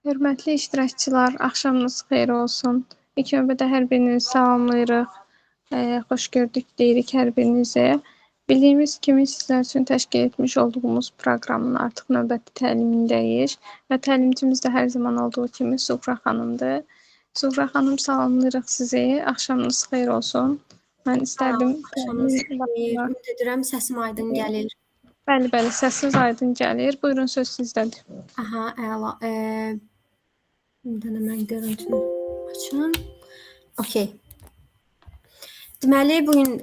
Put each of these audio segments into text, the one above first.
Hörmətli iştirakçılar, axşamınız xeyir olsun. İlk növbədə hər birinizi salamlayırıq. Xoş gördük deyirik hər birinizə. Bildiyimiz kimi sizlər üçün təşkil etmiş olduğumuz proqramın artıq növbəti təlimindəyik və təlimçimiz də hər zaman olduğu kimi Suğra xanımdır. Suğra xanım, salamlayırıq sizi. Axşamınız xeyir olsun. Mən istərdim. Axşamınız xeyir. Ümid edirəm səsim aydın gəlir. Bəli, bəli, səsiniz aydın gəlir. Buyurun, söz sizdədir. Aha, əla. Bir dənə mən görüntünü açım. Okey. Deməli, bugün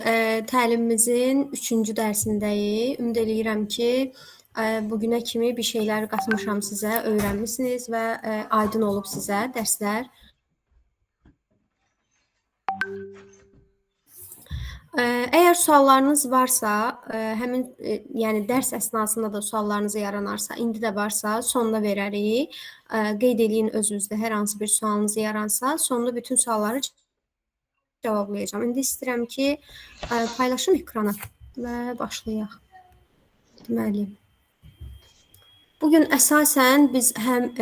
təlimimizin 3-cü dərsindəyik. Ümid eləyirəm ki, bugünə kimi bir şeylər qatmışam sizə, öyrənmisiniz və aydın olub sizə dərslər. Əgər suallarınız varsa, həmin, yəni dərs əsnasında da suallarınız yaranarsa, indi də varsa, sonda verərik. Qeyd eləyin özünüzdə hər hansı bir sualınız yaransa, sonda bütün sualları cavablayacağam. İndi istəyirəm ki, paylaşım ekranı və başlayaq. Deməli, bugün əsasən biz həm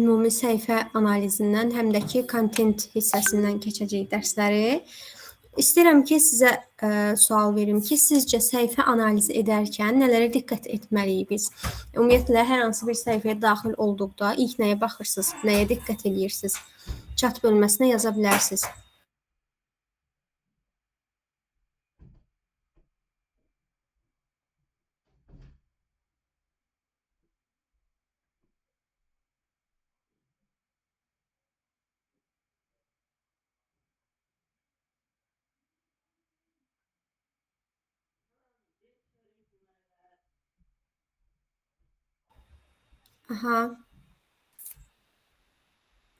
ümumi səhifə analizindən, həm də ki, kontent hissəsindən keçəcəyik dərsləri. İstəyirəm ki, sizə sual verim ki, sizcə səhifə analizi edərkən nələrə diqqət etməliyik biz? Ümumiyyətlə, hər hansı bir səhifəyə daxil olduqda ilk nəyə baxırsınız, nəyə diqqət edirsiniz? Chat bölməsinə yaza bilərsiniz. Aha.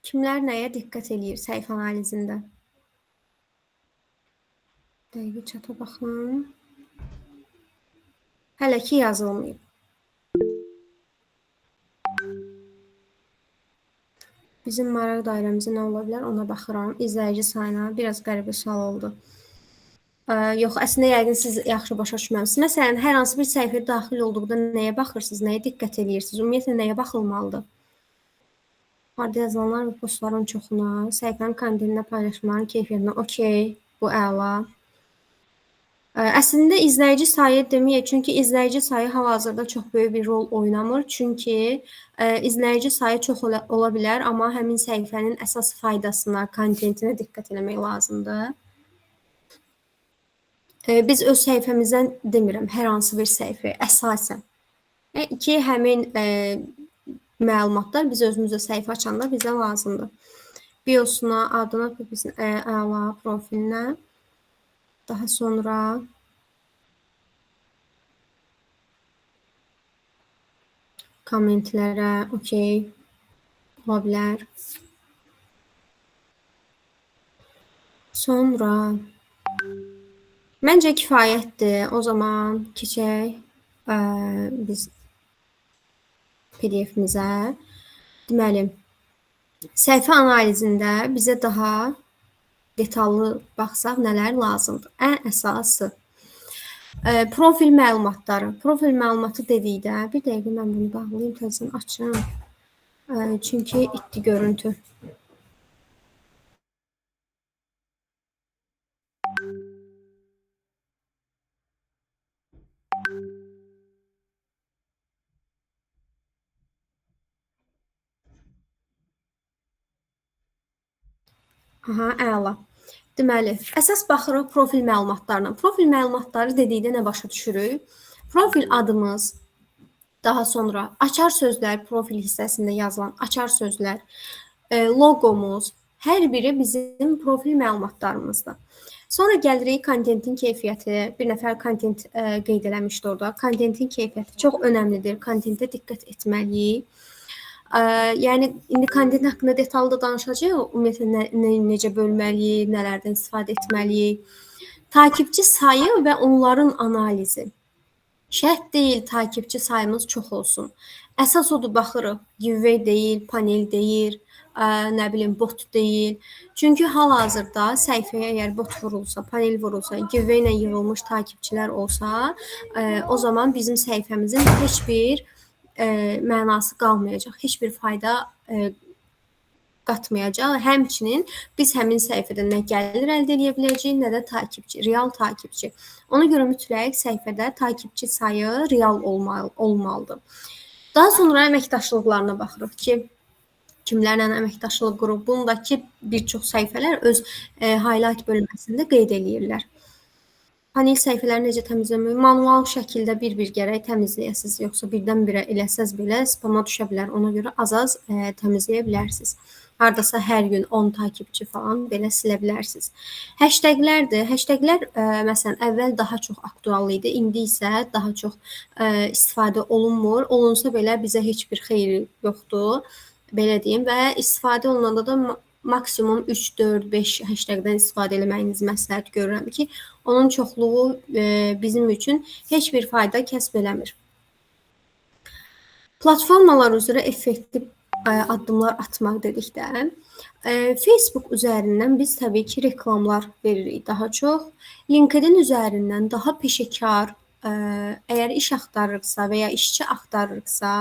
Kimlər nəyə diqqət eləyir səhifə analizində? Dəqiqə çata baxım. Hələ ki yazılmayıb. Bizim maraq dairəmizə nə ola bilər ona baxıram. İzləyici sayına biraz qəribə sual oldu. Yox, əslində yəqin siz yaxşı başa düşməmisiniz. Məsələn, hər hansı bir səhifəyə daxil olduqda nəyə baxırsınız, nəyə diqqət edirsiniz? Ümumiyyətlə, nəyə baxılmalıdır? Harda yazılanlar və postların çoxuna, səhifənin kontentinə, paylaşımların keyfiyyətinə. Okey, bu əla. Əslində, izləyici sayı deməyək, çünki izləyici sayı hal-hazırda çox böyük bir rol oynamır. Çünki izləyici sayı çox ola bilər, amma həmin səhifənin əsas faydasına, kontentinə diqqət eləmək lazımdır. Biz öz səhifəmizdən demirəm, hər hansı bir səhifə, əsasən. Ki, həmin məlumatlar biz özümüzə səhifə açanda bizə lazımdır. Biosuna, adına, əla profilinə, daha sonra kommentlərə, okey, ola bilər. Sonra məncə kifayətdir. O zaman keçək biz PDF-imizə. Deməli, səhifə analizində bizə daha detallı baxsaq nələr lazımdır? Ən əsası profil məlumatları. Profil məlumatı dedikdə, bir dəqiqə mən bunu bağlayım, təzədən açım. Çünki itdi görüntü. Aha, əla. Deməli, əsas baxırıq profil məlumatlarına. Profil məlumatları dedikdə nə başa düşürük? Profil adımız, daha sonra açar sözlər, profil hissəsində yazılan açar sözlər, loqomuz, hər biri bizim profil məlumatlarımızdır. Sonra gəlirik kontentin keyfiyyəti. Bir nəfər kontent qeyd eləmişdi orada. Kontentin keyfiyyəti çox önəmlidir. Kontentə diqqət etməliyik. Yəni, indi kontent haqqında detallı da danışacağıq. Ümumiyyətlə, necə bölməliyik, nələrdən istifadə etməliyik. Takipçi sayı və onların analizi. Şərt deyil, takipçi sayımız çox olsun. Əsas odur, baxırıq. Giveaway deyil, panel deyil, nə bilim, bot deyil. Çünki hal-hazırda səhifəyə əgər bot vurulsa, panel vurulsa, giveaway ilə yığılmış takipçilər olsa, o zaman bizim səhifəmizin heç bir mənası qalmayacaq. Heç bir fayda qatmayacaq. Həmçinin biz həmin səhifədə nə gəlir əldə edə biləcəyik, nə də takipçi, real takipçi. Ona görə mütləq səhifədə takipçi sayı real olmalıdır. Daha sonra əməkdaşlıqlarına baxırıq ki, kimlərlə əməkdaşlıq qurub. Bundakı bir çox səhifələr öz highlight bölməsində qeyd eləyirlər. Panel səhifələri necə təmizləmək? Manual şəkildə bir-bir gərək təmizləyəsiniz, yoxsa birdən-birə eləsəz belə spama düşə bilər. Ona görə az-az təmizləyə bilərsiniz. Hardasa hər gün 10 takipçi falan belə silə bilərsiniz. Hashtaglərdir. Hashtaglər məsələn əvvəl daha çox aktual idi, indi isə daha çox istifadə olunmur. Olunsa belə bizə heç bir xeyri yoxdur, belə deyim, və istifadə olunanda da maksimum 3, 4, 5 hashtagdən istifadə eləməyinizi məsləhət görürəm ki, onun çoxluğu bizim üçün heç bir fayda kəsb eləmir. Platformalar üzrə effektiv addımlar atmaq dedikdə, Facebook üzərindən biz təbii ki, reklamlar veririk daha çox. LinkedIn üzərindən daha peşəkar, əgər iş axtarırıqsa və ya işçi axtarırıqsa,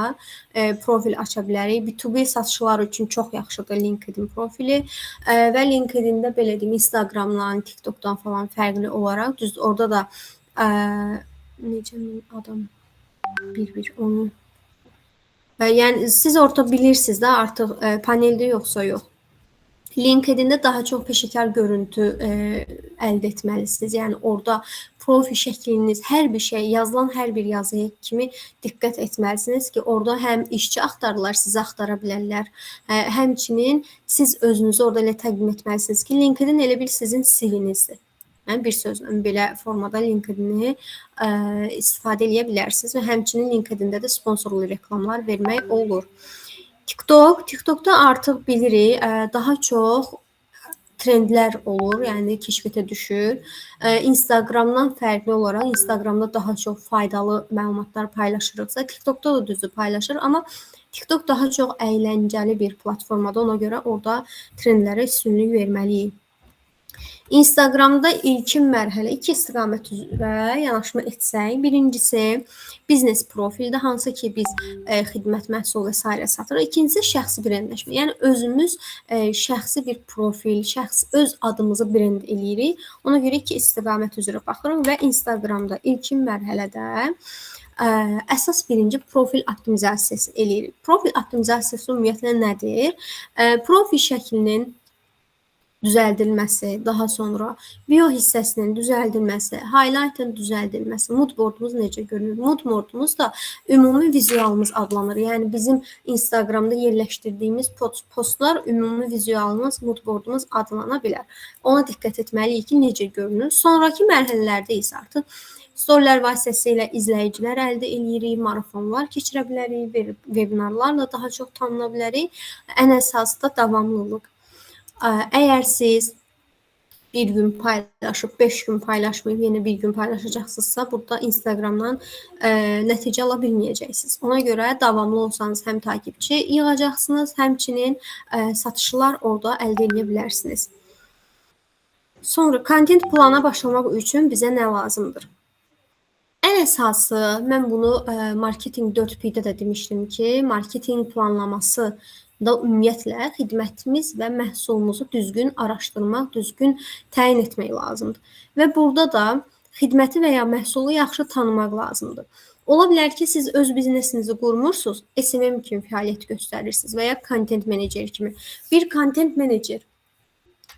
profil aça bilərik. B2B satışlar üçün çox yaxşıdır LinkedIn profili və LinkedIn-də belə deyim, Instagramdan, TikTokdan falan fərqli olaraq, düzdür, orada da necə min adam bir-bir onu, yəni siz orada bilirsiniz də artıq paneldə yoxsa yox. LinkedIn-də daha çox peşəkar görüntü əldə etməlisiniz. Yəni orada profil şəkliniz, hər bir şey, yazılan hər bir yazıya kimi diqqət etməlisiniz ki, orada həm işçi axtarırlar, sizi axtara bilərlər. Həmçinin siz özünüzü orada elə təqdim etməlisiniz ki, LinkedIn elə bil sizin CV-nizdir. Yəni bir sözlə belə formada LinkedIn-i istifadə eləyə bilərsiniz və həmçinin LinkedIn-də də sponsorlu reklamlar vermək olur. TikTokda artıq bilirik, daha çox trendlər olur, yəni keşfiyyətə düşür. Instagramdan fərqli olaraq Instagramda daha çox faydalı məlumatlar paylaşırıqsa, TikTokda da düzü paylaşır, amma TikTok daha çox əyləncəli bir platformadır. Ona görə orada trendlərə üstünlük verməliyik. Instagramda ilkin mərhələ iki istiqamət üzrə yanaşma etsək, birincisi biznes profildə, hansı ki biz xidmət, məhsul və sairə satırıq. İkincisi şəxsi brendləşmə. Yəni özümüz şəxsi bir profil, şəxs öz adımızı brend eləyirik. Ona görə iki istiqamət üzrə baxırıq və Instagramda ilkin mərhələdə əsas birinci profil optimizasiyası eləyirik. Profil optimizasiyası ümumiyyətlə nədir? Profil şəklinin düzəldilməsi, daha sonra bio hissəsinin düzəldilməsi, highlight'ın düzəldilməsi, mood boardumuz necə görünür? Mood boardumuz da ümumi vizualımız adlanır. Yəni bizim Instagramda yerləşdirdiyimiz postlar ümumi vizualımız, mood boardumuz adlana bilər. Ona diqqət etməliyik ki, necə görünür. Sonrakı mərhələlərdə isə artıq storylər vasitəsilə izləyicilər əldə eləyirik, marafonlar keçirə bilərik, webinarlarla daha çox tanına bilərik. Ən əsası da davamlılıq. Əgər siz bir gün paylaşıb, 5 gün paylaşmayıb, yenə bir gün paylaşacaqsınızsa, burada Instagramdan nəticə ala bilməyəcəksiniz. Ona görə davamlı olsanız həm takipçi yığacaqsınız, həmçinin satışlar orada əldə edə bilərsiniz. Sonra kontent plana başlamaq üçün bizə nə lazımdır? Ən əsası, mən bunu marketing 4P-də də demişdim ki, marketing planlaması da ümumiyyətlə xidmətimiz və məhsulumuzu düzgün araşdırmaq, düzgün təyin etmək lazımdır. Və burada da xidməti və ya məhsulu yaxşı tanımaq lazımdır. Ola bilər ki, siz öz biznesinizi qurmursunuz, SMM kimi fəaliyyət göstərirsiniz və ya content manager kimi. Bir content manager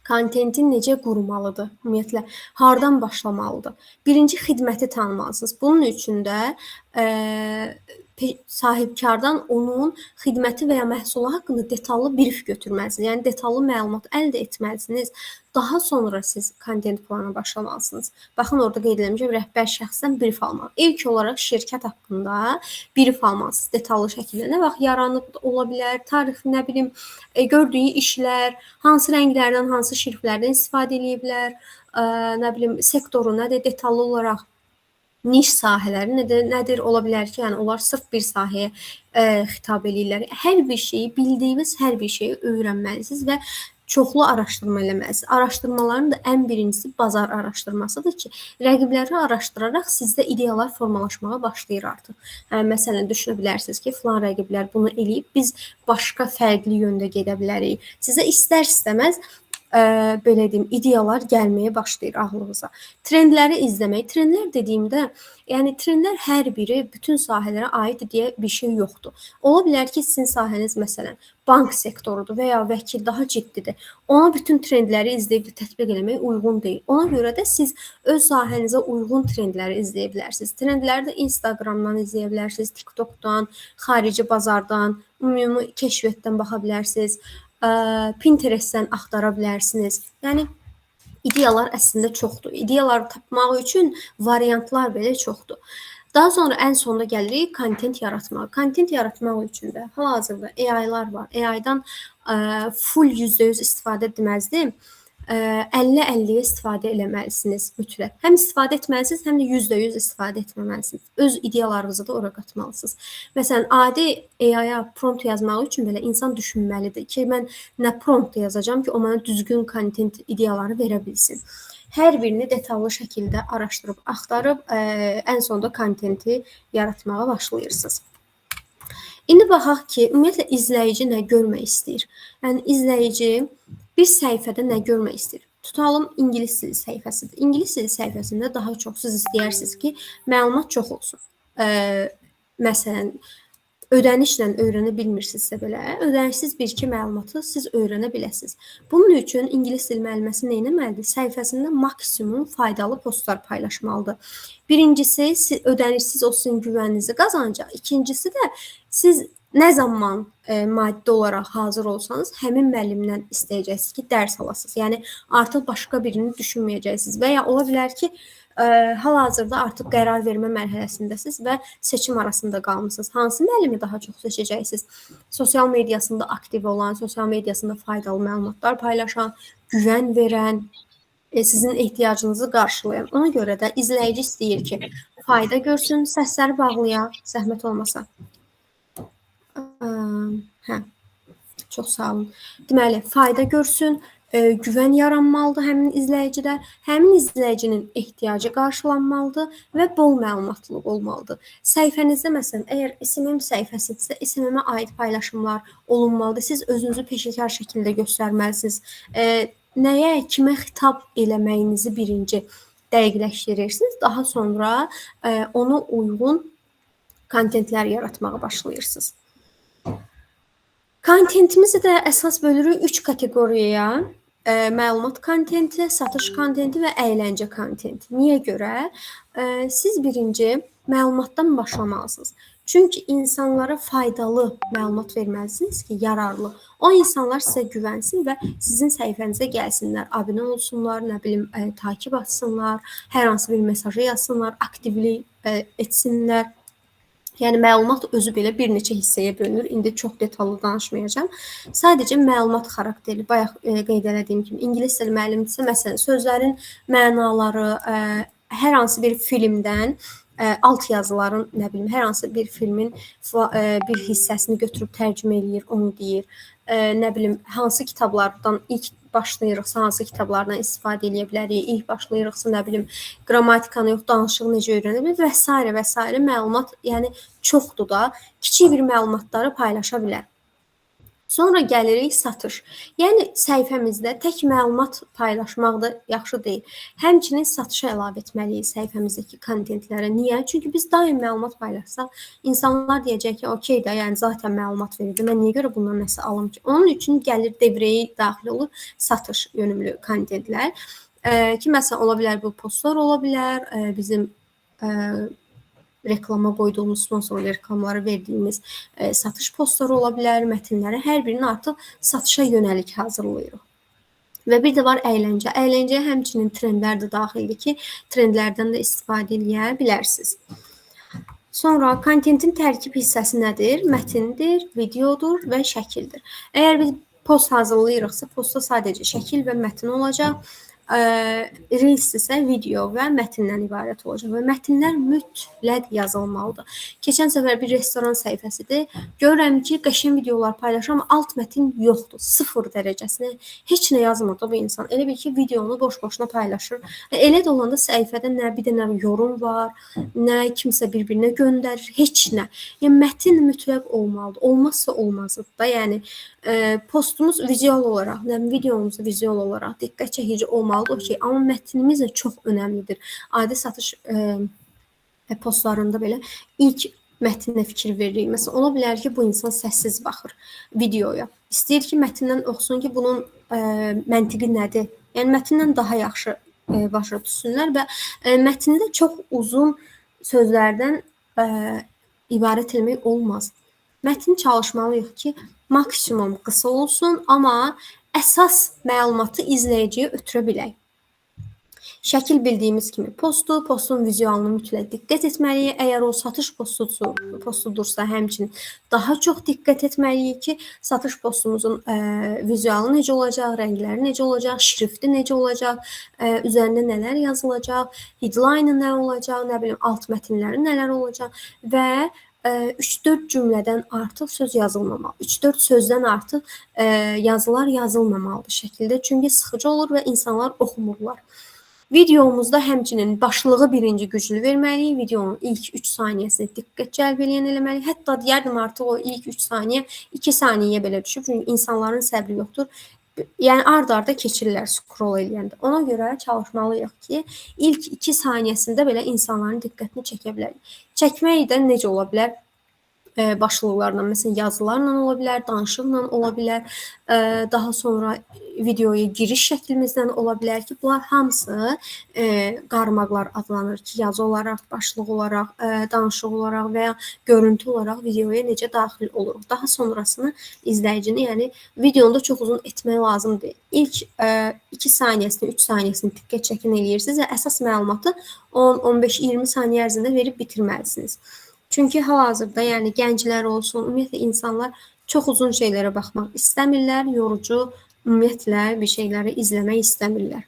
kontenti necə qurmalıdır? Ümumiyyətlə, hardan başlamalıdır? Birinci xidməti tanımalısınız. Bunun üçün də sahibkardan onun xidməti və ya məhsulu haqqında detallı brief götürməlisiniz. Yəni detallı məlumat əldə etməlisiniz. Daha sonra siz kontent plana başlamalısınız. Baxın, orada qeyd eləmişəm, rəhbər şəxsdən brief almaq. İlk olaraq şirkət haqqında brief almalısınız detallı şəkildə. Nə vaxt yaranıb ola bilər, tarix, nə bilim, gördüyü işlər, hansı rənglərdən, hansı şriftlərdən istifadə eləyiblər, nə bilim, sektoru nədir, detallı olaraq niş sahələri nədir, ola bilər ki, yəni onlar sırf bir sahəyə xitab eləyirlər. Hər bir şeyi, bildiyiniz hər bir şeyi öyrənməlisiniz və Çoxlu araşdırma eləməlisiniz. Araşdırmaların da ən birincisi bazar araşdırmasıdır ki, rəqibləri araşdıraraq sizdə ideyalar formalaşmağa başlayır artıq. Hə, məsələn, düşünə bilərsiniz ki, filan rəqiblər bunu eləyib, biz başqa fərqli yöndə gedə bilərik. Sizə istər-istəməz belə deyim, ideyalar gəlməyə başlayır ağlınıza. Trendləri izləmək. Trendlər dediyimdə, yəni trendlər hər biri bütün sahələrə aid deyə bir şey yoxdur. Ola bilər ki, sizin sahəniz məsələn bank sektorudur və ya vəkil daha ciddidir. Ona bütün trendləri izləyib də tətbiq eləmək uyğun deyil. Ona görə də siz öz sahənizə uyğun trendləri izləyə bilərsiniz. Trendləri də Instagramdan izləyə bilərsiniz, TikTokdan, xarici bazardan, ümumi kəşfiyyatdan baxa bilərsiniz. Pinterestdən axtara bilərsiniz. Yəni ideyalar əslində çoxdur. İdeyaları tapmaq üçün variantlar belə çoxdur. Daha sonra ən sonda gəlirik kontent yaratmağa. Kontent yaratmaq üçün də hal-hazırda AI-lar var. AI-dan full %100 istifadə deməzdim. 50-50-yə istifadə eləməlisiniz mütləq. Həm istifadə etməlisiniz, həm də %100 istifadə etməməlisiniz. Öz ideyalarınızı da ora qatmalısınız. Məsələn, adi AI-ya prompt yazmaq üçün belə insan düşünməlidir ki, mən nə prompt yazacağam ki, o mənə düzgün kontent ideyaları verə bilsin. Hər birini detallı şəkildə araşdırıb, axtarıb, ən sonda kontenti yaratmağa başlayırsınız. İndi baxaq ki, ümumiyyətlə izləyici nə görmək istəyir? Yəni izləyici bir səhifədə nə görmək istəyir? Tutalım ingilis dili səhifəsidir. İngilis dili səhifəsində daha çox siz istəyirsiniz ki, məlumat çox olsun. Məsələn, ödənişlə öyrənə bilmirsinizsə belə, ödənişsiz bir-iki məlumatı siz öyrənə biləsiniz. Bunun üçün ingilis dili müəlliməsi nə etməlidir? Səhifəsində maksimum faydalı postlar paylaşmalıdır. Birincisi, ödənişsiz o sizin güvəninizi qazanacaq. İkincisi də siz nə zaman maddi olaraq hazır olsanız, həmin müəllimdən istəyəcəksiniz ki, dərs alasınız. Yəni artıq başqa birini düşünməyəcəksiniz və ya ola bilər ki, hal-hazırda artıq qərar vermə mərhələsindəsiniz və seçim arasında qalmısınız. Hansı müəllimi daha çox seçəcəksiniz? Sosial mediasında aktiv olan, sosial mediasında faydalı məlumatlar paylaşan, güvən verən, sizin ehtiyacınızı qarşılayan. Ona görə də izləyici istəyir ki, fayda görsün, səsləri bağlayaq, zəhmət olmasa. Hə, çox sağ olun. Deməli, fayda görsün, güvən yaranmalıdır həmin izləyicidə, həmin izləyicinin ehtiyacı qarşılanmalıdır və bol məlumatlılıq olmalıdır. Səhifənizdə məsələn, əgər SMM səhifəsidirsə, SMM-ə aid paylaşımlar olunmalıdır. Siz özünüzü peşəkar şəkildə göstərməlisiniz. Nəyə, kimə xitab eləməyinizi birinci dəqiqləşdirirsiniz, daha sonra ona uyğun kontentlər yaratmağa başlayırsınız. Kontentimizi də əsas bölürük 3 kateqoriyaya. Məlumat kontenti, satış kontenti və əyləncə kontenti. Niyə görə? Siz birinci məlumatdan başlamalısınız. Çünki insanlara faydalı məlumat verməlisiniz ki, yararlı. O insanlar sizə güvənsin və sizin səhifənizə gəlsinlər, abunə olsunlar, nə bilim, takip atsınlar, hər hansı bir mesajı yazsınlar, aktivlik etsinlər. Yəni məlumat özü belə bir neçə hissəyə bölünür. İndi çox detallı danışmayacağam. Sadəcə məlumat xarakterli, bayaq qeyd elədiyim kimi ingilis dili müəllimidirsə, məsələn, sözlərin mənaları, hər hansı bir filmdən alt yazıların, nə bilim, hər hansı bir filmin bir hissəsini götürüb tərcümə eləyir, onu deyir. Nə bilim, hansı kitablardan ilk başlayırıqsa, hansı kitablardan istifadə eləyə bilərik, ilk başlayırıqsa, nə bilim, qrammatikanı yox, danışığı necə öyrənə bilərik və s. və s. məlumat, yəni çoxdur da, kiçik bir məlumatları paylaşa bilər. Sonra gəlirik satış. Yəni səhifəmizdə tək məlumat paylaşmaq da yaxşı deyil. Həmçinin satışa əlavə etməliyik səhifəmizdəki kontentlərə. Niyə? Çünki biz daim məlumat paylaşsaq, insanlar deyəcək ki, okey də, yəni zaten məlumat verirdi. Mən niyə görə bundan nəsə alım ki? Onun üçün gəlir devrəyə daxil olur satış yönümlü kontentlər. Ki məsələn ola bilər bu postlar ola bilər, bizim reklama qoyduğumuz, sponsorlu reklamları verdiyimiz satış postları ola bilər, mətnləri, hər birini artıq satışa yönəlik hazırlayırıq. Və bir də var əyləncə. Əyləncəyə həmçinin trendlər də daxildir ki, trendlərdən də istifadə eləyə bilərsiniz. Sonra kontentin tərkib hissəsi nədir? Mətindir, videodur və şəkildir. Əgər biz post hazırlayırıqsa, postda sadəcə şəkil və mətn olacaq. Reels isə video və mətndən ibarət olacaq və mətnlər mütləq yazılmalıdır. Keçən səfər bir restoran səhifəsidir. Görürəm ki, qəşəng videolar paylaşır, amma alt mətn yoxdur. 0 dərəcəsinə heç nə yazmırdı bu insan. Elə bil ki, videonu boş-boşuna paylaşır. Elə də olanda səhifədə nə bir dənə yorum var, nə kimsə bir-birinə göndərir, heç nə. Yəni mətn mütləq olmalıdır. Olmazsa olmazıdır da. Yəni postumuz vizual olaraq, nə videomuz vizual olaraq diqqət çəkici olmalıdır. Okey, amma mətnimiz də çox önəmlidir. Adi satış postlarında belə ilk mətninə fikir veririk. Məsələn, ola bilər ki, bu insan səssiz baxır videoya. İstəyir ki, mətndən oxusun ki, bunun məntiqi nədir? Yəni mətndən daha yaxşı başa düşsünlər və mətndə çox uzun sözlərdən ibarət etmək olmaz. Mətni çalışmalıyıq ki, maksimum qısa olsun, amma əsas məlumatı izləyiciyə ötürə bilək. Şəkil bildiyimiz kimi postu, postun vizualına mütləq diqqət etməliyik. Əgər o satış postudursa, həmçinin daha çox diqqət etməliyik ki, satış postumuzun vizualı necə olacaq, rəngləri necə olacaq, şrifti necə olacaq, üzərində nələr yazılacaq, headline-ı nə olacaq, nə bilim alt mətnləri nələr olacaq və 3-4 cümlədən artıq söz yazılmamalı. 3-4 sözdən artıq yazılar yazılmamalıdır şəkildə. Çünki sıxıcı olur və insanlar oxumurlar. Videomuzda həmçinin başlığı birinci güclü verməliyik. Videonun ilk 3 saniyəsini diqqət cəlb eləyən eləməliyik. Hətta deyərdim artıq o ilk 3 saniyə 2 saniyəyə belə düşüb. Çünki insanların səbri yoxdur. Yəni ard-arda keçirlər scroll eləyəndə. Ona görə çalışmalıyıq ki, ilk 2 saniyəsində belə insanların diqqətini çəkə bilərik. Çəkmək də necə ola bilər? Başlıqlarla, məsələn, yazılarla ola bilər, danışıqla ola bilər, daha sonra videoya giriş şəklimizdən ola bilər ki, bunlar hamısı qarmaqlar adlanır ki, yazı olaraq, başlıq olaraq, danışıq olaraq və ya görüntü olaraq videoya necə daxil oluruq. Daha sonrasını izləyicini, yəni videonu da çox uzun etmək lazım deyil. İlk 2 saniyəsini, 3 saniyəsini diqqət çəkin eləyirsiniz və əsas məlumatı 10, 15, 20 saniyə ərzində verib bitirməlisiniz. Çünki hal-hazırda, yəni gənclər olsun, ümumiyyətlə insanlar çox uzun şeylərə baxmaq istəmirlər, yorucu ümumiyyətlə bir şeyləri izləmək istəmirlər.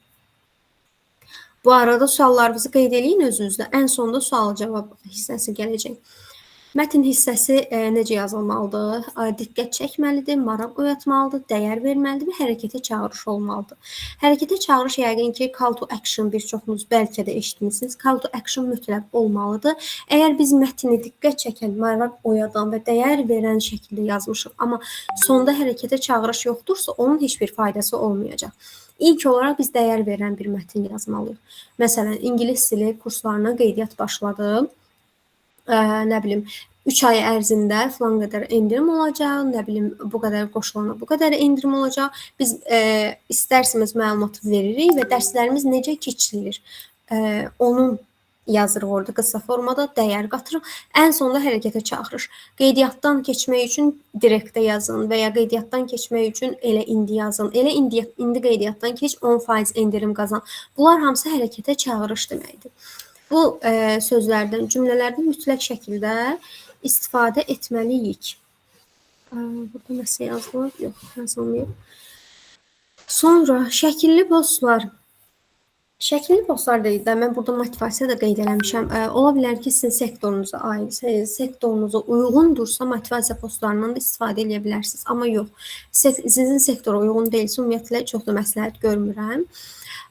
Bu arada suallarınızı qeyd eləyin özünüzdə. Ən sonda sual-cavab hissəsi gələcək. Mətn hissəsi necə yazılmalıdır? Diqqət çəkməlidir, maraq oyatmalıdır, dəyər verməlidir və hərəkətə çağırış olmalıdır. Hərəkətə çağırış yəqin ki, call to action bir çoxunuz bəlkə də eşitmişsiniz. Call to action mütləq olmalıdır. Əgər biz mətni diqqət çəkən, maraq oyadan və dəyər verən şəkildə yazmışıq, amma sonda hərəkətə çağırış yoxdursa, onun heç bir faydası olmayacaq. İlk olaraq biz dəyər verən bir mətn yazmalıyıq. Məsələn, ingilis dili kurslarına qeydiyyat başladı. Nə bilim, 3 ay ərzində filan qədər endirim olacaq, nə bilim, bu qədər qoşulana bu qədər endirim olacaq. Biz istərsimiz məlumatı veririk və dərslərimiz necə keçirilir, onun yazırıq orada qısa formada, dəyər qatırıq. Ən sonda hərəkətə çağırış. Qeydiyyatdan keçmək üçün direktə yazın və ya qeydiyyatdan keçmək üçün elə indi yazın. Elə indi qeydiyyatdan keç, 10% endirim qazan. Bunlar hamısı hərəkətə çağırış deməkdir. Bu sözlərdən, cümlələrdən mütləq şəkildə istifadə etməliyik. Burada nəsə yazılır? Yox, yazılmayıb. Sonra şəkilli postlar. Şəkilli postlar dedikdə mən burada motivasiya da qeyd eləmişəm. Ola bilər ki, sizin sektorunuza aid, sektorunuza uyğundursa motivasiya postlarından da istifadə edə bilərsiniz. Amma yox, sizin sektora uyğun deyilsə ümumiyyətlə çox da məsləhət görmürəm.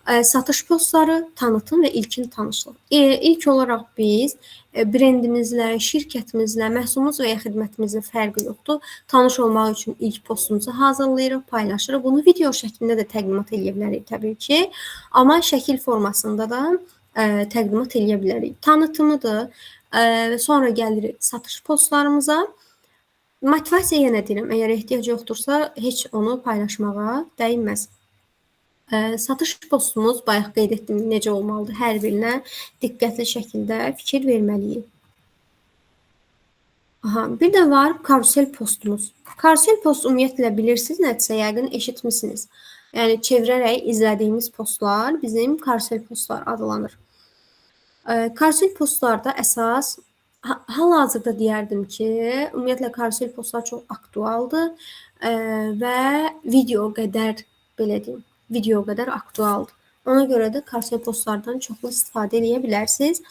Satış postları, tanıtım və ilkin tanışlıq. İlk olaraq biz brendimizlə, şirkətimizlə, məhsulumuz və ya xidmətimizlə fərqi yoxdur. Tanış olmaq üçün ilk postumuzu hazırlayırıq, paylaşırıq. Bunu video şəklində də təqdimat eləyə bilərik təbii ki, amma şəkil formasında da təqdimat eləyə bilərik. Tanıtımıdır. Sonra gəlirik satış postlarımıza. Motivasiya yenə deyirəm, əgər ehtiyac yoxdursa, heç onu paylaşmağa dəyməz. Satış postumuz, bayaq qeyd etdim, necə olmalıdır, hər birinə diqqətli şəkildə fikir verməliyik. Aha, bir də var karusel postumuz. Karusel post ümumiyyətlə bilirsiniz nədirsə, yəqin eşitmisiniz. Yəni çevirərək izlədiyimiz postlar bizim karusel postlar adlanır. Karusel postlarda əsas hal-hazırda deyərdim ki, ümumiyyətlə karusel postlar çox aktualdır və video qədər, belə deyim, video qədər aktualdır. Ona görə də karusel postlardan çoxlu istifadə eləyə bilərsiniz.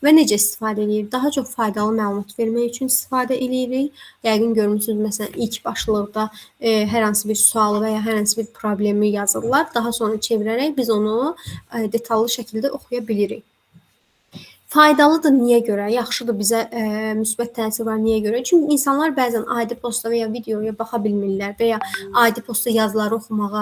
Və necə istifadə eləyirik? Daha çox faydalı məlumat vermək üçün istifadə eləyirik. Yəqin görmüsünüz, məsələn, ilk başlıqda hər hansı bir sualı və ya hər hansı bir problemi yazırlar. Daha sonra çevirərək biz onu detallı şəkildə oxuya bilirik. Faydalıdır niyə görə? Yaxşıdır, bizə müsbət təsir var niyə görə? Çünki insanlar bəzən adi posta və ya videoya baxa bilmirlər və ya adi posta yazıları oxumağa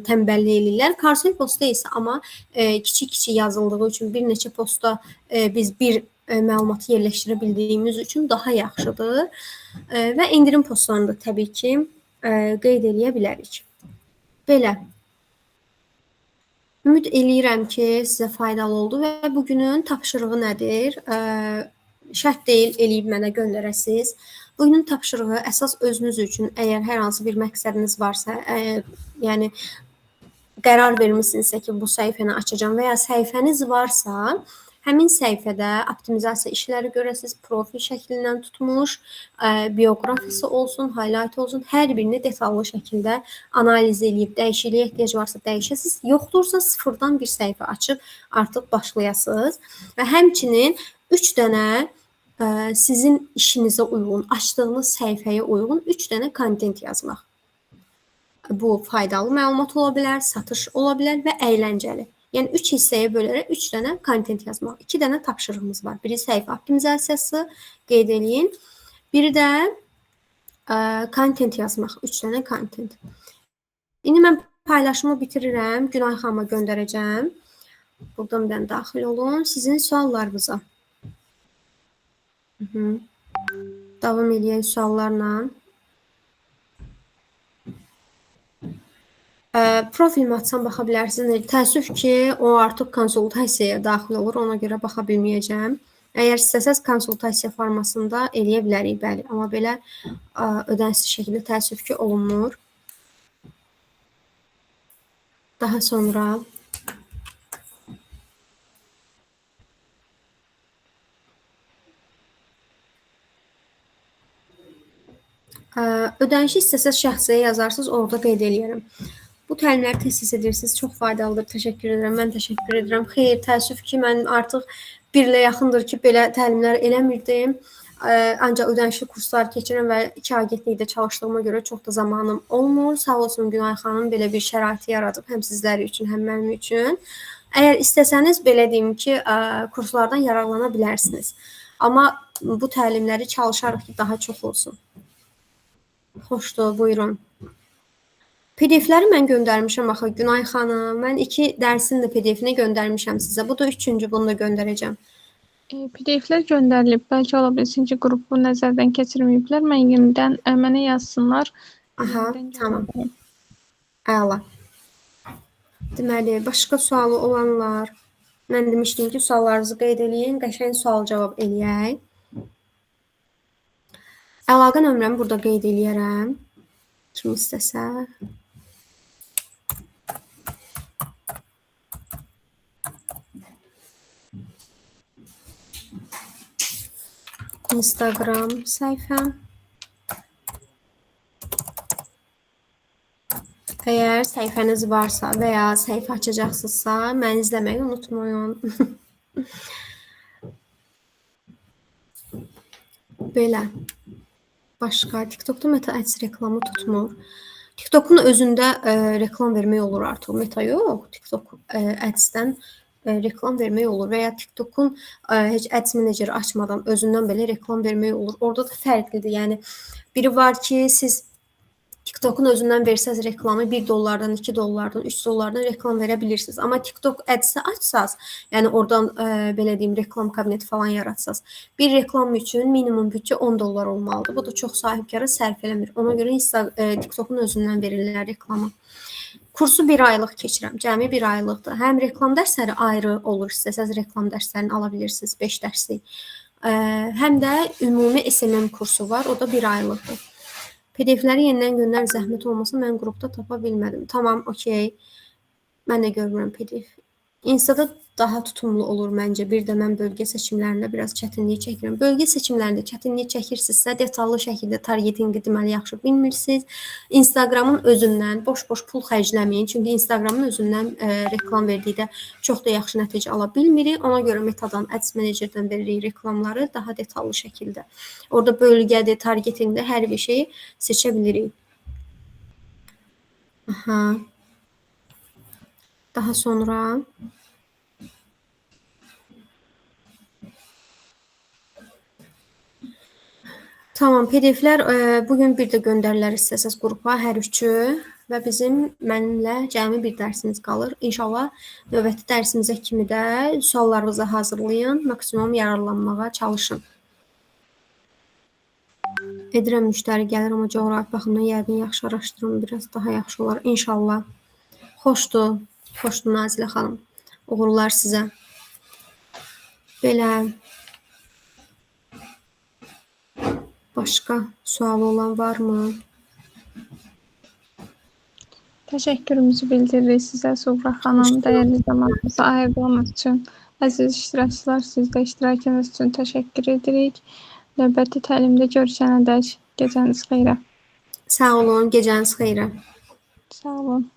tənbəllik eləyirlər. Karusel posta isə amma kiçik-kiçik yazıldığı üçün bir neçə posta biz bir məlumatı yerləşdirə bildiyimiz üçün daha yaxşıdır. Və endirim postlarını da təbii ki qeyd eləyə bilərik. Belə. Ümid eləyirəm ki, sizə faydalı oldu və bugünün tapşırığı nədir? Şərt deyil, eləyib mənə göndərəsiniz. Bugünün tapşırığı əsas özünüz üçün, əgər hər hansı bir məqsədiniz varsa, yəni qərar vermisinizsə ki, bu səhifəni açacağam və ya səhifəniz varsa, həmin səhifədə optimizasiya işləri görəsiniz, profil şəklindən tutmuş, bioqrafisi olsun, highlight olsun, hər birini detallı şəkildə analiz eləyib, dəyişikliyə ehtiyac varsa dəyişəsiniz, yoxdursa sıfırdan bir səhifə açıb artıq başlayasınız. Və həmçinin 3 dənə sizin işinizə uyğun, açdığınız səhifəyə uyğun 3 dənə kontent yazmaq. Bu faydalı məlumat ola bilər, satış ola bilər və əyləncəli. Yəni 3 hissəyə bölərək 3 dənə kontent yazmaq. 2 dənə tapşırığımız var. Biri səhifə optimizasiyası, qeyd eləyin. Biri də kontent yazmaq. 3 dənə kontent. İndi mən paylaşımı bitirirəm. Günay xanıma göndərəcəm. Buradan bir dənə daxil olun. Sizin suallarınıza. Davam eləyək suallarla. Profilimi açsam baxa bilərsiniz. Təəssüf ki, o artıq konsultasiyaya daxil olur. Ona görə baxa bilməyəcəm. Əgər istəsəz konsultasiya formasında eləyə bilərik, bəli. Amma belə ödənişsiz şəkildə təəssüf ki, olunmur. Daha sonra ödənişi istəsəz şəxsiyə yazarsınız, orada qeyd eləyərəm. Bu təlimləri tez-tez edirsiniz, çox faydalıdır. Təşəkkür edirəm. Mən təşəkkür edirəm. Xeyr, təəssüf ki, mən artıq bir ilə yaxındır ki, belə təlimlər eləmirdim. Ancaq ödənişli kurslar keçirəm və 2 agentlikdə çalışdığıma görə çox da zamanım olmur. Sağ olsun Günay xanım belə bir şəraiti yaradıb həm sizlər üçün, həm mənim üçün. Əgər istəsəniz, belə deyim ki, kurslardan yararlana bilərsiniz. Amma bu təlimləri çalışarıq ki, daha çox olsun. Xoşdur, buyurun. PDF-ləri mən göndərmişəm axı Günay xanım. Mən 2 dərsin də PDF-ini göndərmişəm sizə. Bu da 3-cü, bunu da göndərəcəm. PDF-lər göndərilib. Bəlkə ola bilsin ki, qrupu nəzərdən keçirməyiblər. Mən yenidən mənə yazsınlar. Aha, tamam. Əla. Deməli, başqa sualı olanlar, mən demişdim ki, suallarınızı qeyd eləyin, qəşəng sual-cavab eləyək. Əlaqə nömrəmi burada qeyd eləyərəm. Kim istəsə. Instagram səhifəm. Əgər səhifəniz varsa və ya səhifə açacaqsınızsa, məni izləməyi unutmayın. Belə. Başqa, TikTokda Meta Ads reklamı tutmur. TikTokun özündə reklam vermək olur artıq. Meta yox, TikTok Ads-dən reklam vermək olur və ya TikTokun heç Ads Manager açmadan özündən belə reklam vermək olur. Orada da fərqlidir. Yəni biri var ki, siz TikTokun özündən versəz reklamı 1 dollardan, 2 dollardan, 3 dollardan reklam verə bilirsiniz. Amma TikTok Ads-i açsaz, yəni oradan belə deyim, reklam kabineti falan yaratsaz, bir reklam üçün minimum büdcə 10 dollar olmalıdır. Bu da çox sahibkara sərf eləmir. Ona görə TikTokun özündən verirlər reklamı. Kursu bir aylıq keçirəm. Cəmi bir aylıqdır. Həm reklam dərsləri ayrı olur. İstəsəz reklam dərslərini ala bilirsiniz, 5 dərslik. Həm də ümumi SMM kursu var. O da bir aylıqdır. PDF-ləri yenidən göndər, zəhmət olmasa mən qrupda tapa bilmədim. Tamam, okey. Mən də görmürəm PDF. Instada daha tutumlu olur məncə. Bir də mən bölgə seçimlərində biraz çətinlik çəkirəm. Bölgə seçimlərində çətinlik çəkirsinizsə, detallı şəkildə targetinqi deməli yaxşı bilmirsiniz. Instagramın özündən boş-boş pul xərcləməyin. Çünki Instagramın özündən reklam verdikdə çox da yaxşı nəticə ala bilmirik. Ona görə Metadan, Ads Manager'dan veririk reklamları daha detallı şəkildə. Orada bölgədir, targetingdə hər bir şeyi seçə bilirik. Aha. Daha sonra tamam, PDF-lər bugün bir də göndərilər istəsəz qrupa hər üçü və bizim mənimlə cəmi bir dərsimiz qalır. İnşallah növbəti dərsimizə kimi də suallarınızı hazırlayın, maksimum yararlanmağa çalışın. Edirəm müştəri gəlir, amma coğrafi baxımdan yəqin yaxşı araşdırın, biraz daha yaxşı olar. İnşallah. Xoşdur, xoşdur Nazilə xanım. Uğurlar sizə. Belə. Başqa sualı olan varmı? Təşəkkürümüzü bildiririk sizə Suğra xanım, dəyərli zamanınızı ayırdığınız üçün. Əziz iştirakçılar, siz də iştirakınız üçün təşəkkür edirik. Növbəti təlimdə görüşənədək gecəniz xeyrə. Sağ olun, gecəniz xeyrə. Sağ olun.